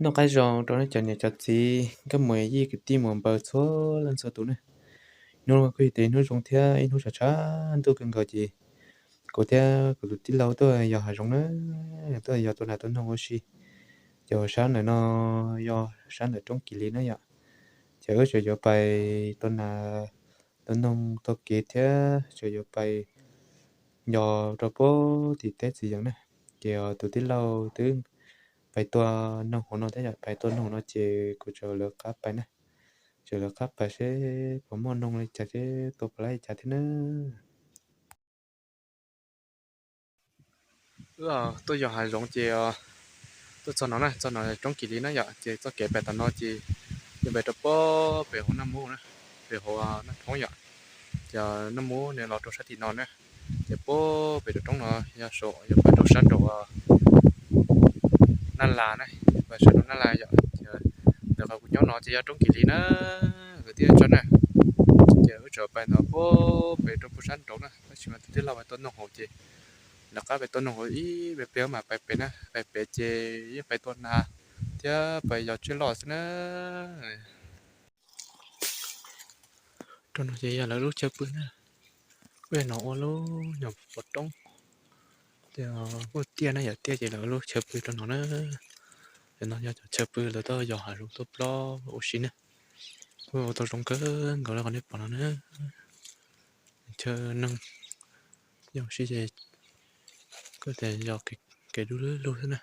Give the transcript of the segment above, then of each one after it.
Noj qab zoo rau nej cov niam cov txiv, nkauj muam yij kwv tij muam npawg txhua leej txhua tus na. Hnub no kuj yog tias hnub zoo thiab ib hnub tshav tshav ntuj kawg nkaus ces kuv thiab kuv tus tij laug tuaj yos hav zoov na, tuaj yos tua nas tua noog ua si. Ces sab ntawm no yog sab ntawm roob Kis Lis na yom. Ces wb tseem yuav pais tua nas tua noog taug kev thiab tseem yuav pais yos rau puag tim teb txiv yees na. Ces tus tij laug twb pais tua noog hauv no thiab yom, pais tua noog no ces kuv tseem lawv qab pais na. Tseem lawv qab pais seb puas muaj noog li cas seb tua puas laib li cas thiab na. Wb tuaj yos hav zoov ces tuaj txog no na, txog no roob Kis Lis na yom, ces txoj kev pais tom no ces yuav pais rau puag pem hauv Naj Mub na, pem hauv Naj Thoob yom. Ces Naj Mub nws los rau sab tim no na, ces puag pem roob no yog saum yuav pais rau sab nraum Naj Las na, pais sab nraum Naj Las yom. Ces ntawm qhov kuv nyob no ces yog roob Kis Lis na, kwv tij tsoom na. Ces wb tseem pais ntawd puag pem rau puag sab nraud na, tab sis mas tus tij laug pais tua noog hauv ces lawv qab pais tua noog hauv ib pliag mas pais pem na, pais pem ces yeej pais tua nas thiab pais yos tsiaj loj xwb na. Rau no ces yog lawv lub chaw pw na. Ua no ua lub nyuam qhuav roob, ces kuj tiaj na, yog tiaj ces lawv lub chaw pw rau no na. Ces no yog cov chaw pw lawv tuaj yos hav zoov tuaj plob ua si na. Kuj ua tau zoo kawg nkaus li qhov nej pom no na. Chaw neeg yos ua si ces kuj tias yog kev dub lug xwb na.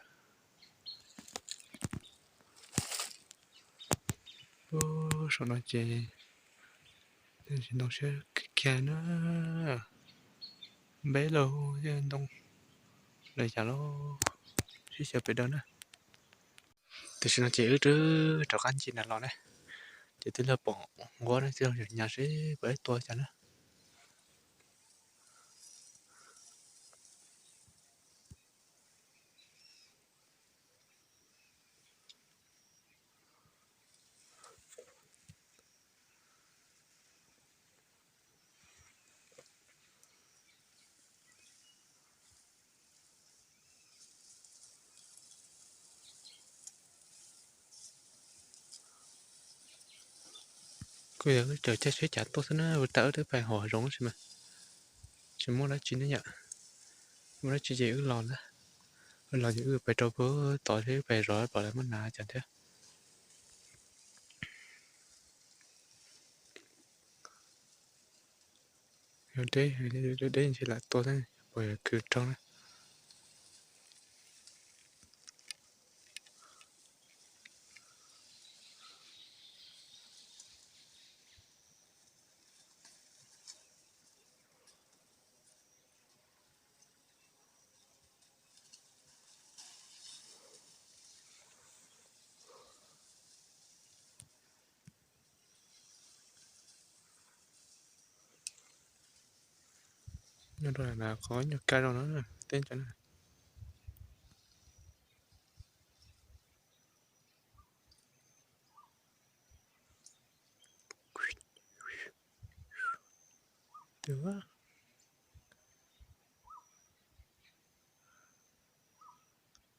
Saum no ces tsis ntoo siab kiag na, npeb lauj, yeej ntoo lawm cas los sib xyaw pem dawb na. Tam sim no ces wb twb rov qab ncig nram los na, ces twb lawv pom nquab na, twb los nyas seb puas tua cas na. Kuj yog wb caij tsheb cav tuaj xwb na, ua tas wb twb pais hauv zoov tab sis mas tsis muaj dab tsi ne yom. Muaj dab tsi ces wb los ntag. Wb los ces wb pais rau puag tod thiab, wb pais zov pom lawv muab nas cas thiab. Yog deb, deb ntshe lam tua thiab, puas yog khwv raug na. Nyob rau qhov nyuag kaj rau no teb ntsa na.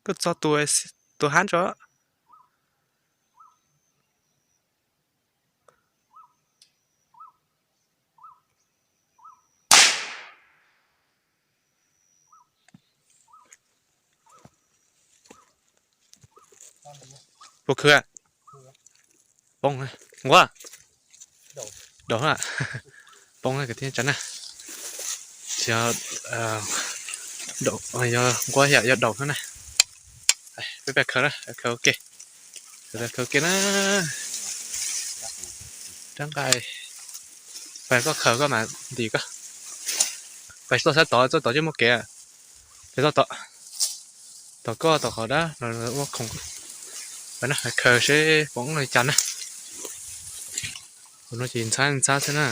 Koj txog tus, tus hab tso. Puas khwv? Poob nquab. Daus na. Poob na kwv tij tsav na. Xyov yog nquab yam yog daus xwb na. Peb pais khaws na, khaws ua ke. Khaws ua ke na. Rab nqaij. Pais koj khaws koj mam ntim koj. Pais txoj sab tod, txoj tod coj muaj kev. Pais txoj tod. Tom koj tom qhov dab no ua khoom. Pais na, khaws seb poob li cas na. Tus no ces ntxhab ntxhab xwb na.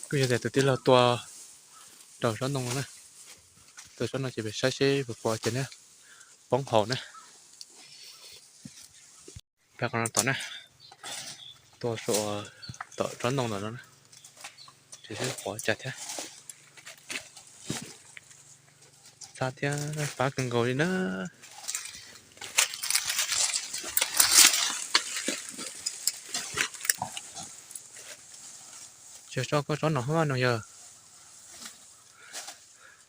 Kuj yog tias tus tij laug tua rau tsob ntoo no na. Tua tsob no ces peb saib seb puas pom ces na, poob hauv na. Peb qhov no tom na, tua saum tom tsob ntoo ntawm no na, ces seb pom cas thiab. tag thiab pab kawg nkaus li na. Tsis tsob koj tsob no hov no yog,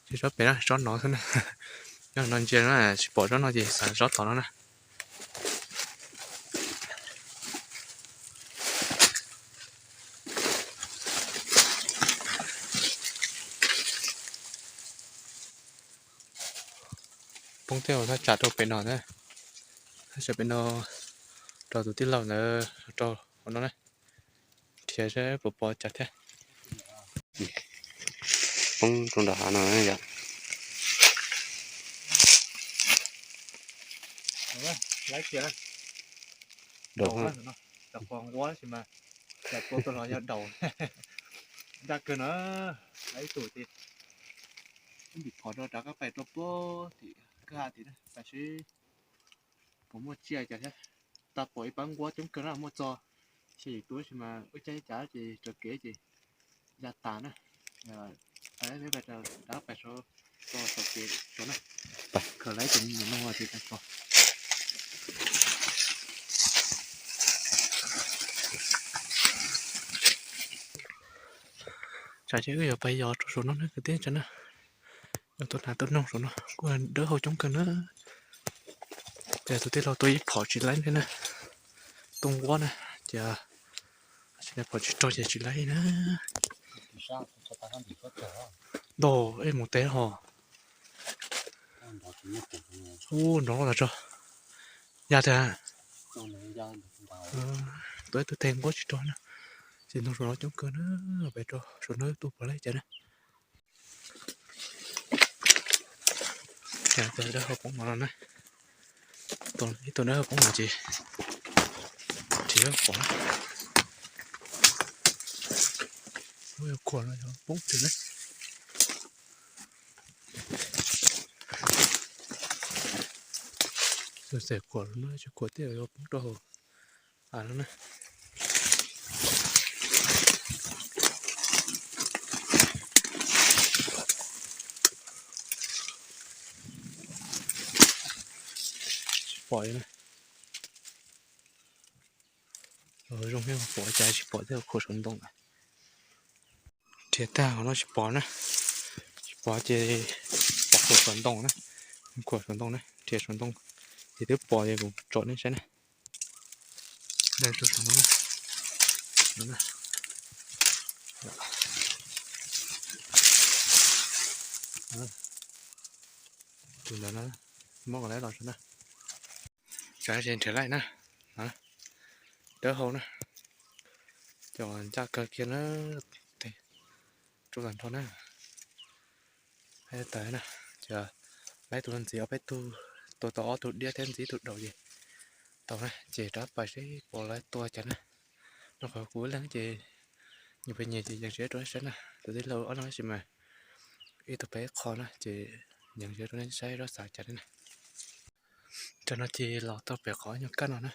tsis tsob pem na, tsob no xwb na. Nyob no ntsia no tsis pom tsob no ces xav tsob tom no na. Poob tej uas thaj tsam rau pem no na, thaj tsam pem no rau tus tij laug ntawd rau hauv no na, nrhiav seb puas pom cas thiab. Poob rau nram hav no yom. Daus, cov pos nquab sis mas cov tua tau los yog daus. Ncaj kawg na, ib tug ces ntim phom rau rov qab pais rau puag tim kwj ha tim na, pais seb puas muaj tsiaj cas thiab. Tau pom ib pab nquab coob kawg na, muaj txog xya yim tus sis mas ua caij cav ces raws kev ces ya tas na. Peb rov qab pais rau tom kev tso na, khaws lawv tus me nyuam no ces tso. Tsam ces wb yuav pais yos rau saum no na kwv tij tsa na. Yog tuaj hnav tuaj noog saum no kuj dawb hau coob kawg na. Ces tus tij laug tua ib phom tsis laib thiab na, tua nquab na, ces tsis laib phom tsis raug ces tsis laib na. Ntaus ib mus teb ho. Ub, nrov los tso. Ya tiag. Tua ib tug teg nquab tsis raug na. Ces ntoo saum no coob kawg na, pem rau saum no tuaj pom laib cas na. Cas tus dawb hau poob no los na, ib tug dawb hau poob no ces tsis pom. Khuam no yog poob twg na. Xav khuam no tsis khuam tiaj yuav poob rau hauv av no na. Tsis pom li na. Zoo thiab pom cas tsis pom thiab, khuam saum ntoo. Nrhiav tag hauv no tsis pom na, tsis pom ces pom khuam saum ntoo na, khuam saum ntoo na, nrhiav saum ntoo ces twb pom ces kuv tsom nej saib na. Tus ntawd na, tus ntawd na, muab kom lawv los saib na. Tsam ces nrhiav laij na, dawb hau na, cov ncaj kawg kiag na, rau tag nrho na. Peb tawm na, ces laib tus ntxiv ob peb tug, tua tau ob tug diab thiab ntxiv tus daus ces tau na, ces rov pais seb puas laib tua cas na. Rau qhov kuv ib leeg ces nyias pem nyias ces yees siab rau saib na, tus tij laug ob leeg tab sis mas ib tug pem ib qho na ces yees siab rau nej saib zoj xav cas na. Tam no ces los tau pem qhov nyuag kaj no na,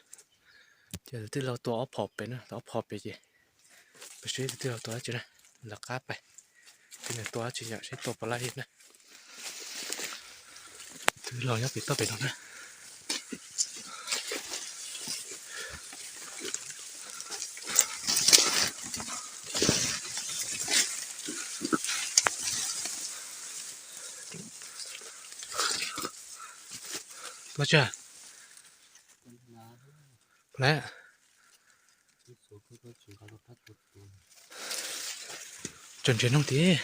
ces tus tij laug tua ob phom pem na, ob phom pem ces peb seb tus tij laug tua dab tsi na, lawv qab pais, tus nws tua dab tsi yom, seb tua puas laij na. Tus tij laug nyob pem toj pem no na. Tua tsi? Lawm. Tseem nrhiav noog tid.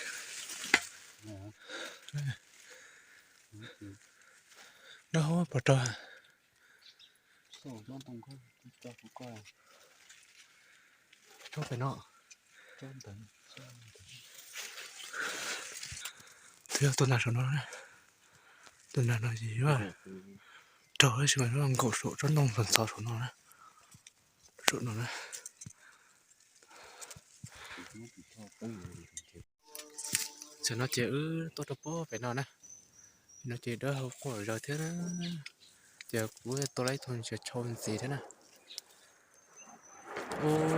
Dawb hau pom rau. Tsob pem no. Twb yog tua nag saum no, tua nag no ces yuav raug tab sis mas nkaum saum tsob ntoo ntxhov ntxhov saum no na. Saum no na. Tam no ces wb tuaj rau pob pem no na. Pem no ces dawb hau quaj zom zaws thiab na. Ces kuv tua lawm ib tug ntsia tshau ntxiv thiab na. Ub,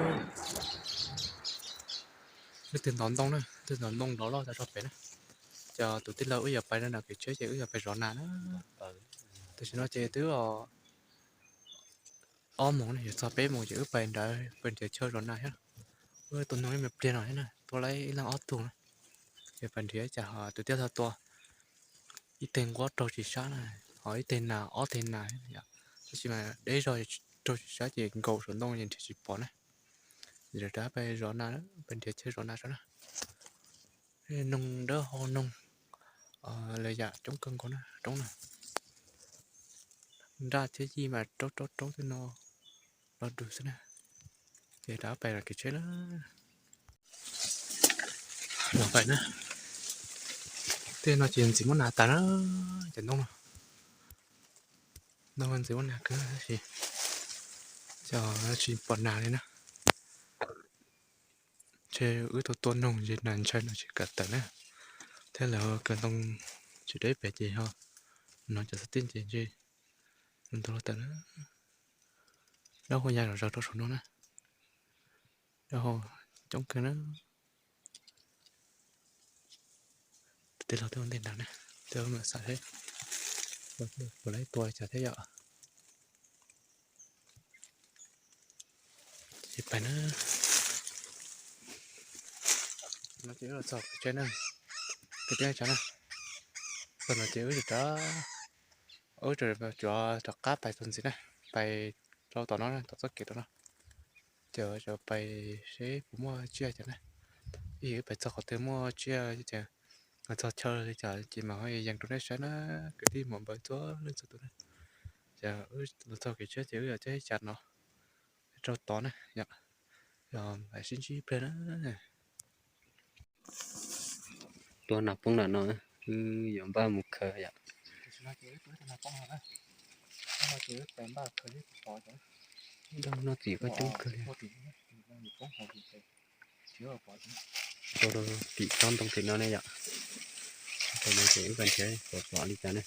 leej twg ntov ntoo na, leej twg ntov ntoo nrov loj tas rau pem na. Cov tus tij laug wb yuav pais no kev tsheb ces wb yuav pais zov nas na. Tam sim no ces twb ob moos no yuav txog peb moos ces wb pais nrad pais nrhiav chaw zov nas thiab. Wb tua noog ib me pliag no thiab na, tua lawm ib leeg ob tug na. Ces pais nrhiav cas ho tus tij laug tua ib teg nquab raug tsis sab na, ho ib teg nas ob teg nas yom. Tab sis mas deb zog raug tsis sab ces nkaum saum ntoo ces nrhiav tsis pom na. Ces rov qab pais zov nas, pais nrhiav chaw zov nas tso na. Noog dawb hau noog, lawv yam coob kawg nkaus na, roob na. Nraj thiab yij mas raub raub raub tej no los dus xwb na. Ces rov qab pais los kev tsheb na. Los pais na. Tej no ces ntxim muab nas tas na, cov ntoo no. Ntoo ntxim muab nas kawg tab sis tsis pom nas li na. Ntshe wb tua tua noog ces nas ntshai no tsis kam tawm na. Thiab lawv kawg ntoo tsis deb pem ces ho no cov xov tij ces ntshe ntoo los tawm na. Dawb hau ya zom zaws rau saum no na. Dawb hau coob kawg na. Tej laug twb ua ntej nrad na, twb mam xav seb puas laib tua li cas thiab yom. Ces pais na. No ces wb los txog kev tsheb na, kev tsheb na. Txog no ces wb tseem, wb tseem rov qab pais txog ntxiv na, pais rau tom no, tom txoj kev rau no. Ces pais seb puas muaj tsiaj cas na. Ib yam wb pais txog qhov twg muaj tsiaj ces, txog chaw li cas ces mam ho yees rau nej saib na, kwv tij muam npawg txhua leej txhua tus na. Ces wb los txog kev tsheb ces wb yuav caij ib tsam no rau tod na yom. Yog mam sib ntsib pliag na. Tua nas poob nram no, wb yuav npaj mus khaws yom. Noj txim koj coob kawg li. Rau tim tsob ntoo tim no ne yom. Tam no ces wb pais nrhiav pom pom li cas ne.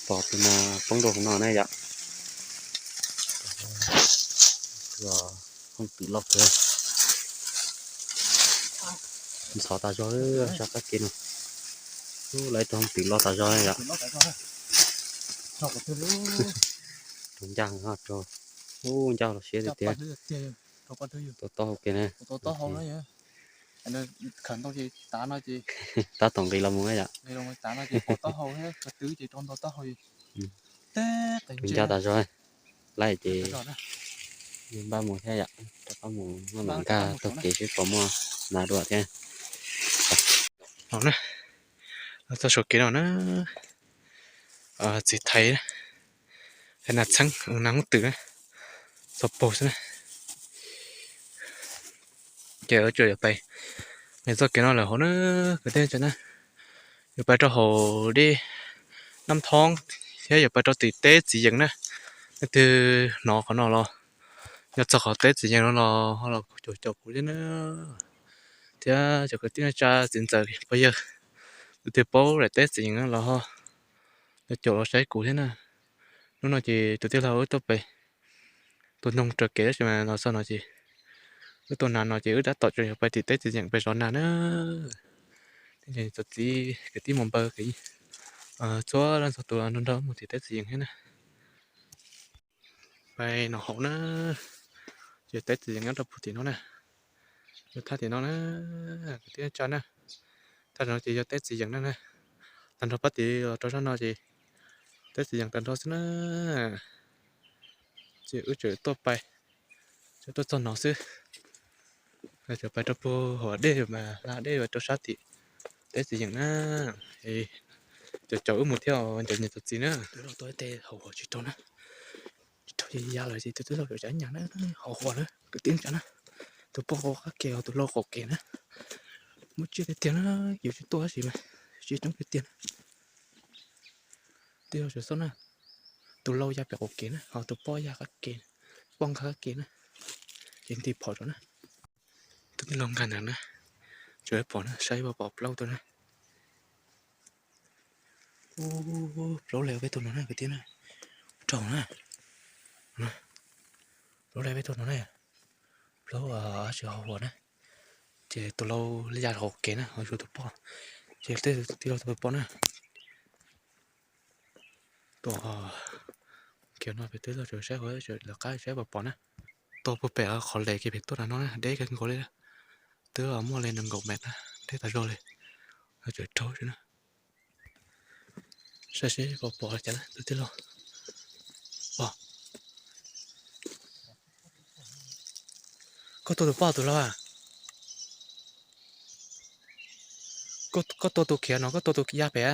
Pom tus nas poob rau hauv no ne yom. Tus hooj twm loj kawg. Ntxhov tas zog, sab qab kev no. Ub, lawv ib tug hooj twm loj tas zog yom. Raug ncaj, raug, ub, ncaj los siab tiag tiag. Tua taub hau kev ne. Tab tom nqis los mus yom. Tus ncaj tas zog. Lawm ces npaj mus thiab yom, rov qab mus maj mam nkag taug kev seb puas muaj nas dua thiab. Los na, los txog saum kev no na, txiv thaiv, thaiv nas txheeb, nas hooj twm na, txog paug xwb na. Ces wb tseem yuav pais, nqis txoj kev no lawm hauv na, kwv tij na, yuav pais rau hauv dej Nab Thoob thiab yuav pais rau tim teb Txiv Yees na. Leej twg hnov qhov no los, yog txog qhov teb Txiv Yees no los ho los caum caum kuv thiab na. Thiab cov kwv tij neej tsa txiv ntxawm pog yawg, leej twg paub daim teb Txiv Yees no los ho los caum los saib kuv thiab na. Hnub no ces tus tij laug wb tuaj pem tua noog raws kev tab sis mas los txog no ces wb tua nas no ces wb tab tom tseem yuav pais tim teb Txiv Yees pais zov nas na. Txhua txiv kwv tij muam npawg txhua leej txhua tus nrog nrog mus tim teb Txiv Yees thiab na. Pais no hauv na, ces teb Txiv Yees nyob rau puag tim no na, yog thaj tim no na, kwv tij neej tsa na. Thaj no ces yog teb Txiv Yees na na. Tag nrho pab tim los rau sab no ces teb Txiv Yees tag nrho xwb na. Ces wb tseem tuaj pais, tseem tuaj txog no xwb. Tseem pais rau puag hauv dej mas hla dej rau sab tim teb Txiv Yees na. Cov caum wb mus thiab, cov niam cov txiv na. Tuaj teb hauv tsis raug na, tsis raug ya lawm ces tus tij laug tseem cav nyas na, hauv na, kwv tij neej tsa na. Tus pog qaum kev, tus lau qaum kev na. Muaj tsiaj tiag tiag na, yus tsis tuaj tab sis mas tsiaj coob tiag tiag na. Tij laug tseem xauj na, tus lau ya pem qaum kev na, ho tus pog ya qab kev, pog nqa qab kev na, ces nti phom rau na. Tus tij laug nqa ntawd na, tseem pom na, saib pom plaub tus na. Ub, plaub leeg peb tus no na kwv tij na, raug na. Plaub li peb tuaj no na, plaub tsis ho huam na, ces tus lau li ya hauv kev na ho yuav tus poj, ces tej tij laug tus poj na. Tus kiag no pem twb tuaj saib, lawv qab saib puas pom na. Tuaj puag pem qhov les kiag pem tuaj rau no na, deb kawg nkaus li, twb muaj li nees nkaum mev na, deb tas zog li, tseem raug xwb na. Saib seb puas pom cas na tus tij laug. Koj tua tus poj tus lau a? Koj tua tus khiav no, koj tua tus ya pem a?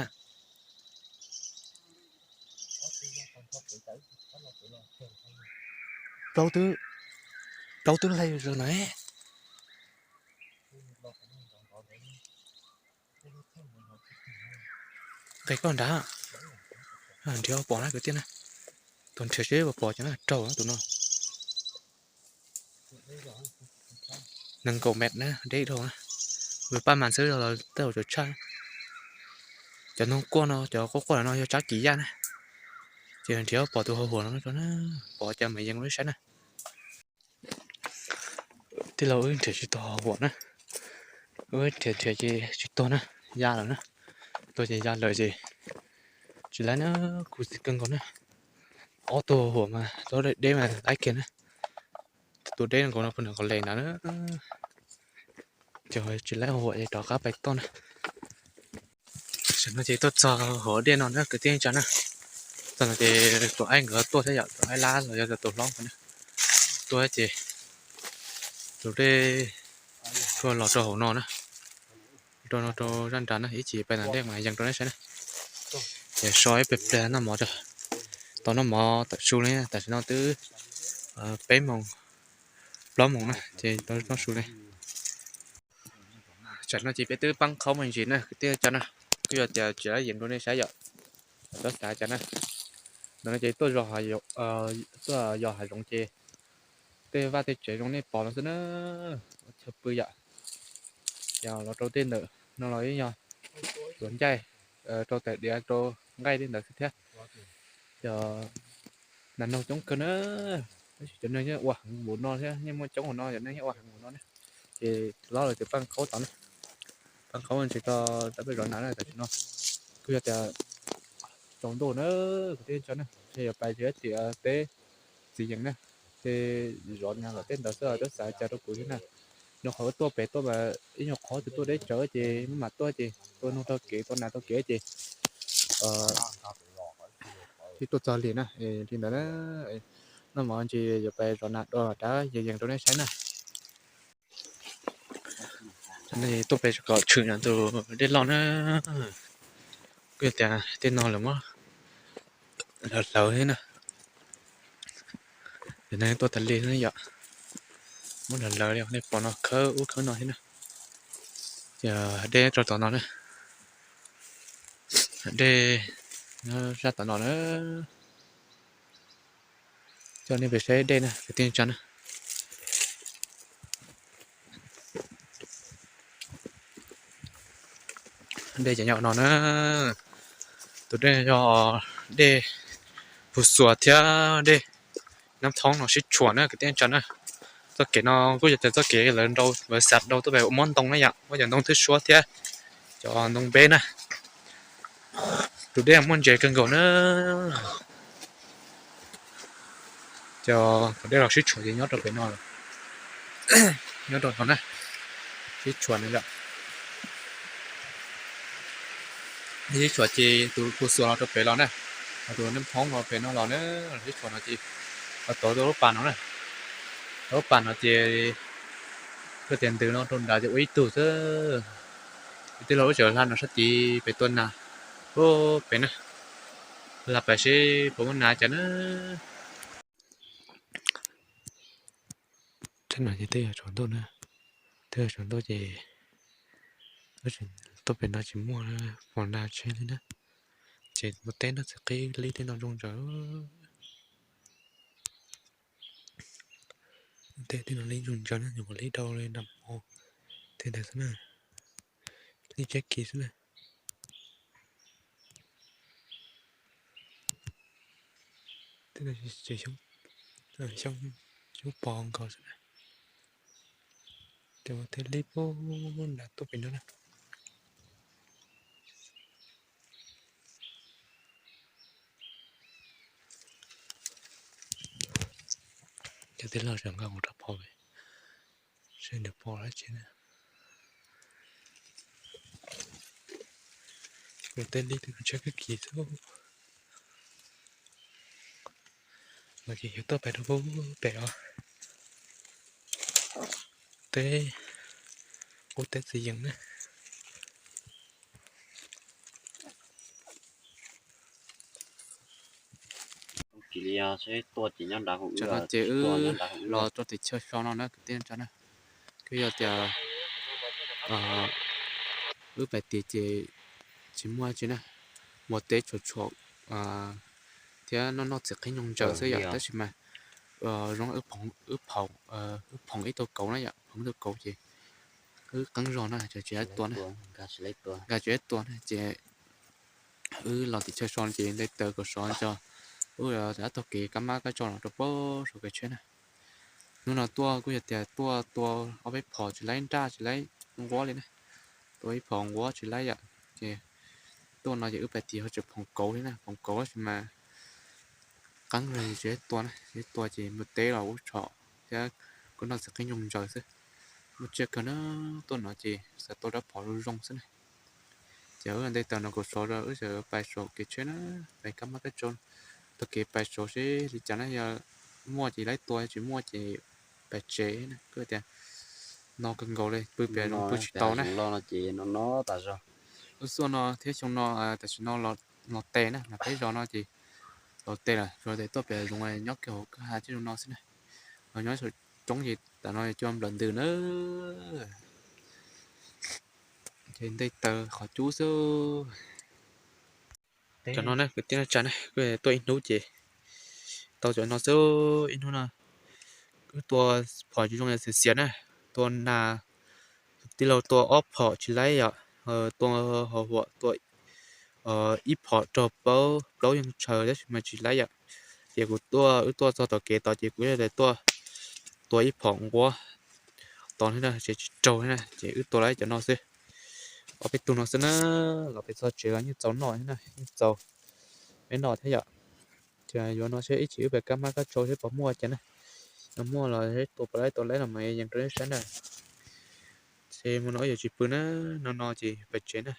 Plaub twb, plaub twb laig zog na. Nqis koj nrad, nrhiav pom na kwv tij na. Tus nrhiav seb puas pom cov na, raug tus no. Nees nkaum mev na, deb dhau na. Vwm paj mas xwb los tej zaum tshaj. Cov noog quaj no, cov quaj quaj no yog tsab kis yaj na. Ces nrhiav pom tus hauv huam no, pom cas mam yees rau nej saib na. Tij laug wb nrhiav tsis tau hauv huam na, wb nrhiav nrhiav ces tsis tuag na, ya lawm na. Tuag ces ya lawm ces tsis laib na, khuv xim kawg nkaus na. Ob tug hauv huam mas tus deb mas laib kiag na, tus deb nkaus no puag nram qhov les ntawd na. Ces tsis laib hauv huam ces rov qab pais toj na. Tam no ces tuaj txog hauv dej no na kwv tij neej tsa na. Txog no ces tus aib nkawd tuaj thiab yom, tus aib lab los yog tus hlob nkawd na. Tuaj ces tus dej tuaj los rau hauv no na, rau no rau zaj nrad na, ib chim pais ntawm dej mas yees rau nej saib na. Ces so ib pliag pliag noj mov tso, tau noj mov tawm su li, tam sim no twb peb moos plaub moos na ces tau noj su li. Tam no ces peb twb paab qhaub me ntsis na kwv tij neej tsa na, kuj yog tias tsis laib yees rau nej saib yom, txhob xav cas na. Ntawm no ces tuaj zos, tuaj yos hav zoov ces tej vaj tej tsev zoo nej pom no xwb na, ua chaw pw yom. Yog los rau tej ntawm no los ib yog tuav ncaij rau tais diav rau nqaij tej ntawd xwb thiab. Yog nas noog coob kawg na, tab sis cov neeg yeej ua heev npaum no thiab, yeej muaj coob hauv no, cov neeg yeej ua heev npaum no na. Ces hlob lawv tias paab qhaub tod na, paab qhaub ntsis rau peb zov nas na tam sim no. Kuj yog tias tsaus ntuj na, kwv tij neej tsa na, ces yuav pais txiav teb txiv yees na, ces zov nas los tej ntawd xwb, txhob xav cas rau kuv thiab na. Nyob qhov wb tuaj pem tuaj mas ib nyuag qhov twg tuaj deb tsawv ces maj mam tuaj ces tua noog taug kev tua nas taug kev ces twb tuaj txog li na, li ntawd na. Noj mov ntsis yuav pais zov nas dua rov yees yees rau nej saib na. Tuaj pem kom tshwm tus dej loj na, kuj yog tias tej no lawv muab hlawv hlawv thiab na. Ces neeg tuaj tas li yom, muab hlawv hlawv li nej pom no khawb ub khawb no thiab na. Ces dej rau tom no na, dej nyob sab tom no na. Coj nej pem saib dej na kwv tij neej tsa na. Dej ces nyob no na, tus dej yog dej Phu Xuas thiab dej Nab Thoob no sib tshuam na kwv tij neej tsa na. Txoj kev no kuj yog tias txoj kev lawv nrau lawv xav rau tuaj pem ua mob ntoo na yom, muab cov ntoo thwb suab thiab cov ntoo npeb na. Tus dej muaj ntses kawg nkaus na. Cov dej los sib tshuam ces nyob rau pem no, nyob rau no na, sib tshuam na yom. Sib tshuam ces tus Phu Xuas los rau pem los na, ho tus Nab Thoob los pem no los na, sib tshuam no ces tau tau lub pas no na, tau lub pas no ces koj tias ntws no rau nrad ces ua ib tug xwb. Ces tij laug wb tseem hla no sab tid pem tua nas, pem na, hla pem seb puas muaj nas cas na. Teb no ces twb yog tsaus ntuj na, twb yog tsaus ntuj ces tuaj pem no tsis muaj pom nas tseg li na. Ces ua teb no txawm qhib lib tej no zoo ntsaws. Tej teb no lib zoo ntsaws na, nyuam qhuav lib dhau li nram hmo tej ntawd xwb na, lib tseb kis xwb na. Tej no tseem xyoob Xyoob, xyoob pos nkaus xwb na. Ces ua tej lib pub nram tuaj pem no na. Cov tij laug tseem nqa kuv rab phom pem, seb nws pom dab tsi na. Kuv tej lib twb tshab kawg kiag xwb. Mas ces yuav tuaj pem rau pem os. Teb, qub teb txiv yees na. Tam no ces wb los rau tim chaw so no na kwv tij neej tsa na. Kuj yog tias wb pais tim ces tsis muaj tsi na, muaj teb tshuam tshuam thiab noj noj txiv qeeb nyoog ntsaws xwb yom, tab sis mas zoo wb phoom ib tug kauv na yom, phoom ib tug kauv ces wb qeeb zog na ces tsis tua na, nkag tsis tua na ces wb los tim chaw so ces nte taws kom sov tso, wb rov taug kev kab mab kab tsau los rau pem saum kev tsheb na. Hnub no tuaj kuj yog tias tuaj tua ob peb phom tsis laib nraj tsis laib nquab li na, tua ib phom nquab tsis laib yom, ces tuaj no ces wb pais tim ho tseem phoom kauv thiab na, phoom kauv tab sis mas qeeb zog tsis tua na, tsis tua ces muaj teb los ub tshom thiab kuj noj txiv qeeb nyoog ntsaws xwb. Muaj tsiaj kawg na, tuaj no ces xav tua rab phom zoo zoo xwb na. Ces wb nte taws no kom sov rau wb txawm pais saum kev tsheb na, pais kab mab kab tsau, taug kev pais saum seb li cas na, yog muaj ces laib tua, tsis muaj ces pais tsev na. Kuj tias no kawg nkaus li, pw pem zoov pw tsis tau na. Wb xuaj no thiab xyoo no tam sim no los tes na, los peb zos no ces los tes lawm, tsuas tes tuaj pem zoov nyob kiag hauv kwj ha tib zoo no xwb na. Los nyob saum roob ces tam no cua nplawm ntws na. Ces nte taws qhov cub xwb. Cov no na kwv tij neej tsa na, kuj tuaj ib hnub ces tau cov no xwb. Ib hnub no wb tua phom zoo xiav xiav na, tua nas tij laug tua ob phom tsis laib yom, tua hos huam tua ib phom raug plaub yeej tshaws tab sis mas tsis laib yom. Ces kuv tuaj, wb tuaj txog tom kev tod ces kuv tuaj tua ib phom nquab tod thiab na, tsev tsis raug thiab na, ces wb tua laib cov no xwb. Ob peb tug no xwb na, los pem txog tsev los yeej txaus noj thiab na, yeej txaus peb noj thiab yom. Ces yuav no seb ib chim wb pem kab mab kab tsau seb puas muaj cas na. Yog muaj los tua puas laib, tua laib los mas yees rau nej saib na. Ces hmo no wb yuav tsis pw na, no no ces pem tsev na.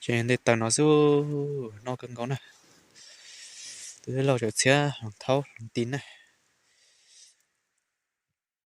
Ces nte taws no xwb, noj kawg nkaus na. Tus tij laug tseem txhiab hloov thaub hloov tis na.